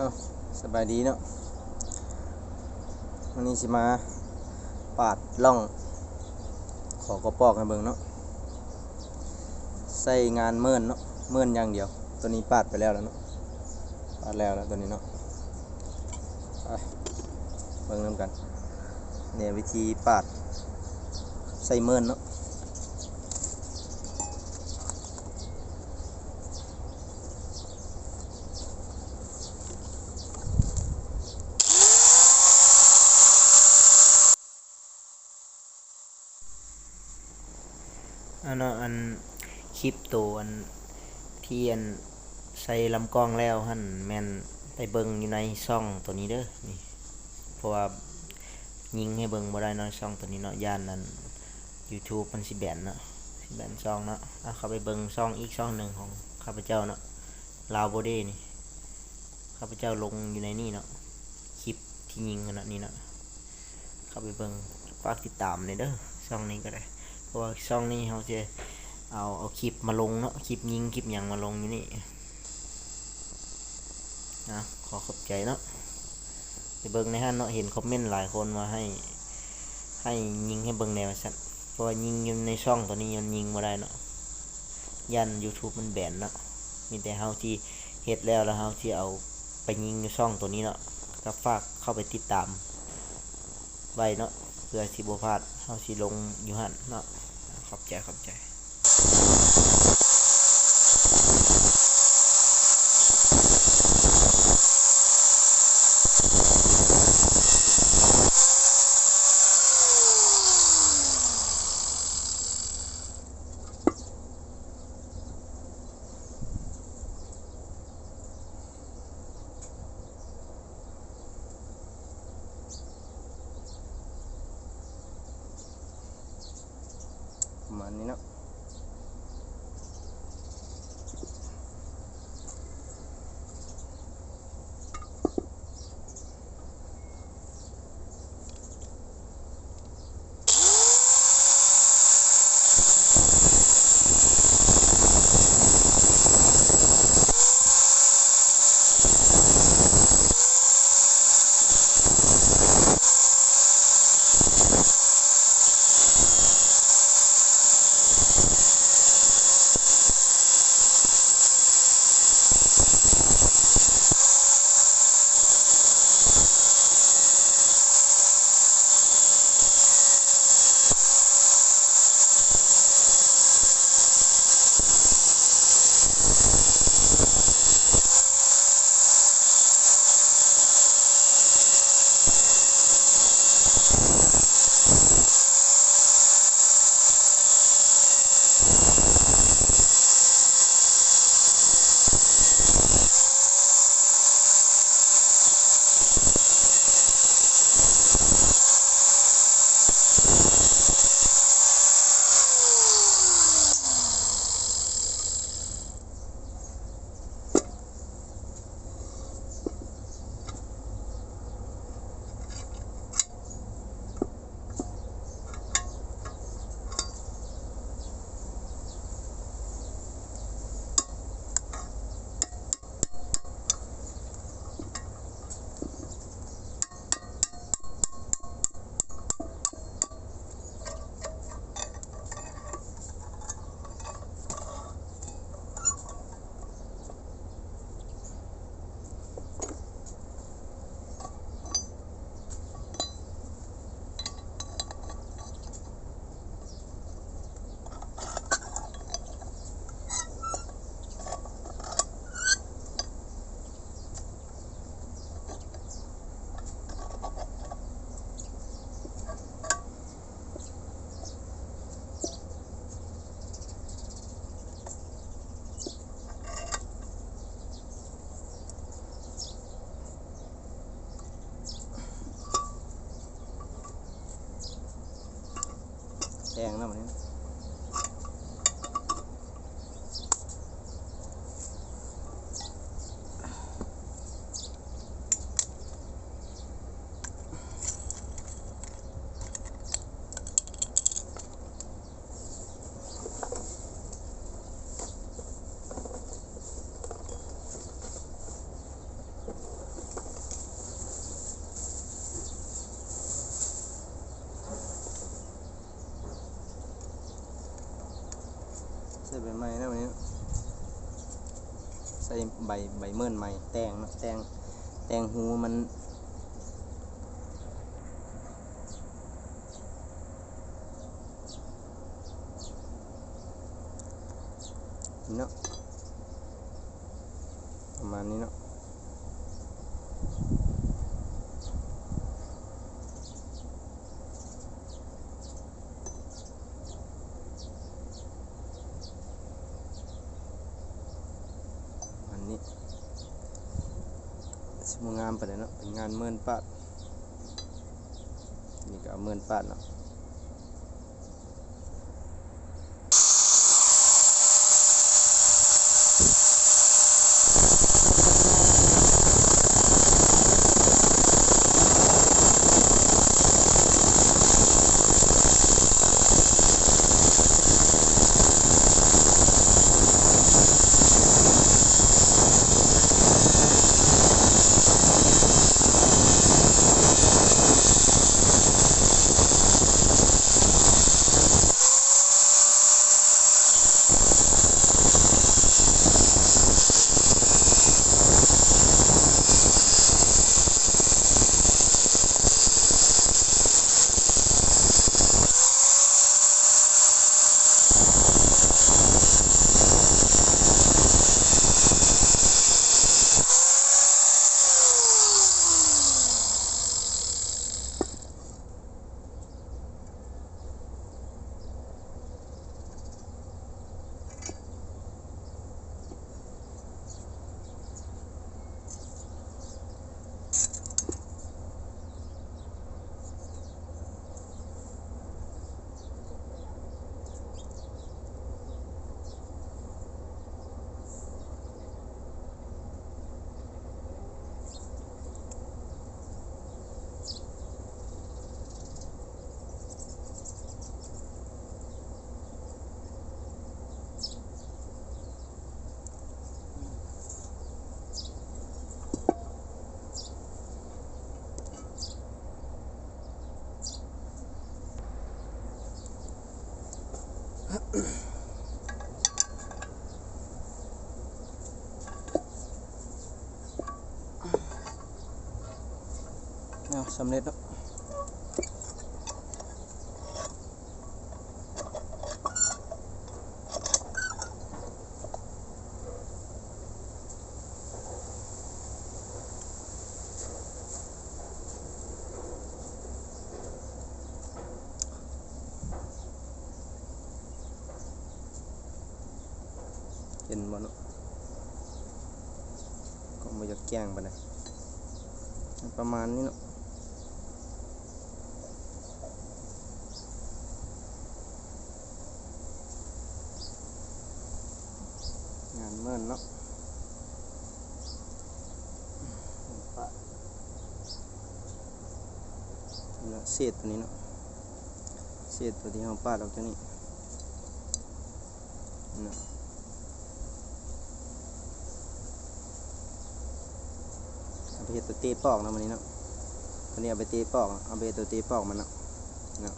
ເອົາ ສະບາຍດີເນາະ, ມື້ນີ້ຊິມາປາດລ່ອງ ຂໍກະປອກໃຫ້ເບິ່ງເນາະ, ໃຊ້ງານເມີ້ນເນາະ, ເມີ້ນຢ່າງດຽວ. ໂຕນີ້ປາດໄປແລ້ວແລ້ວເນາະ, ປາດແລ້ວແລ້ວໂຕນີ້ເນາະ. ໄປເບິ່ງນຳກັນ ແນວວິທີປາດໃຊ້ເມີ້ນເນາະ. ອັນເນາະ ອັນຄລິບໂຕອັນທີ່ອັນໃສ່ລຳກ້ອງແລ້ວຫັ້ນ ແມ່ນໄປເບິ່ງຢູ່ໃນຊ່ອງໂຕນີ້ເດີ ນີ້ ເພາະວ່າຍິງໃຫ້ເບິ່ງບໍ່ໄດ້ເນາະ ຊ່ອງໂຕນີ້ເນາະ ຢ້ານອັນ YouTube ມັນຊິແບນເນາະ ຊິແບນຊ່ອງເນາະ. ເອົາ ເຂົ້າໄປເບິ່ງຊ່ອງອີກຊ່ອງໜຶ່ງຂອງຂ້າພະເຈົ້າເນາະ ລາວໂບເດ ນີ້ ຂ້າພະເຈົ້າລົງຢູ່ໃນນີ້ເນາະ ຄລິບທີ່ຍິງຫັ້ນນະ ນີ້ເນາະ. ເຂົ້າໄປເບິ່ງ ຝາກຕິດຕາມແດ່ເດີ ຊ່ອງນີ້ກໍໄດ້ ເພາະວ່າຊ່ອງນີ້ເຮົາຊິເອົາ ເອົາຄລິບມາລົງເນາະ ຄລິບຍິງຄລິບຫຍັງມາລົງຢູ່ນີ້ນະ. ຂໍຂອບໃຈເນາະ ໄປເບິ່ງໃນຫັ້ນເນາະ ເຫັນຄອມເມັນຫຼາຍຄົນວ່າໃຫ້ ໃຫ້ຍິງໃຫ້ເບິ່ງແດ່ວ່າຊັ້ນ ເພາະວ່າຍິງຢູ່ໃນຊ່ອງໂຕນີ້ມັນຍິງບໍ່ໄດ້ເນາະ ຢ້ານ YouTube ມັນແບນເນາະ. ມີແຕ່ເຮົາຊິເຮັດແລ້ວ ແລ້ວເຮົາຊິເອົາໄປຍິງຢູ່ຊ່ອງໂຕນີ້ເນາະ ກໍຝາກເຂົ້າໄປຕິດຕາມໄວ້ເນາະ ເພື່ອຊິບໍ່ພາດ ເຮົາຊິລົງຢູ່ຫັ້ນເນາະ. ຂອບໃຈ ຂອບໃຈ. ປະມານນີ້ເນາະ. ແດງແລ້ວບັດນີ້. ເ ໃສ່ໃບໃໝ່ນຳນີ້ ໃສ່ໃບ ໃບເມີນໃໝ່ ແຕ່ງເນາະ ແຕ່ງ ແຕ່ງຮູມັນເນາະ ປະມານນີ້ເນາະ. ອັນນີ້ຊິບໍ່ງາມປານໃດເນາະ ເປັນງານເມີນປາດ ນີ້ກໍເອົາເມີນປາດເນາະ. ອ້າວ ສຳເລັດແລ້ວ. ເຫັນບໍ່ເນາະ ກໍບໍ່ຢາກແຈ້ງປານໃດ ປະມານນີ້ເນາະ. ງານເມີນເນາະ ເນາະ ເສດຕົວນີ້ເນາະ ເສດຕົວທີ່ເຮົາປາດອອກຈາກນີ້ເນາະ. ເອົາໄປເຮັດຕົວເຕະປອກເນາະ ມື້ນີ້ເນາະ ຕົວນີ້ເອົາໄປເຕະປອກເນາະ ເອົາໄປເຮັດຕົວເຕະປອກມັນເນາະ ເນາະ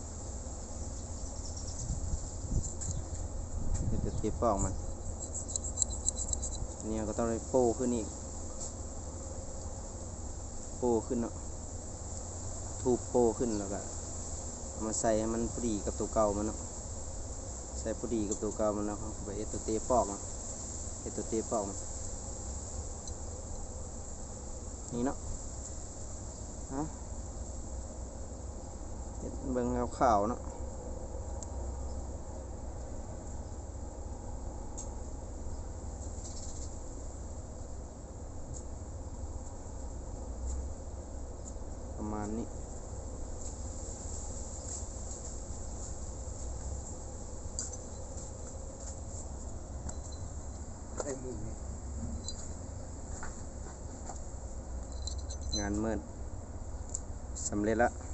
ເຮັດຕົວເຕະປອກມັນ. ນີ້ເຮົາກໍຕ້ອງໄດ້ໂປ້ຂຶ້ນອີກ ໂປ້ຂຶ້ນເນາະ ທູບໂປ້ຂຶ້ນ ແລ້ວກໍເອົາມາໃສ່ໃຫ້ມັນພໍດີກັບຕົວເກົ່າມັນເນາະ ໃສ່ພໍດີກັບຕົວເກົ່າມັນ ແລ້ວເຮົາກໍໄປເຮັດຕົວເຕະປອກເນາະ ເຮັດຕົວເຕະປອກມັນ ນີ້ເນາະ ຮະ ເຮັດເບິ່ງຂາວໆເນາະ. ປະມານນີ້ ງານເມີນສຳເລັດລະ.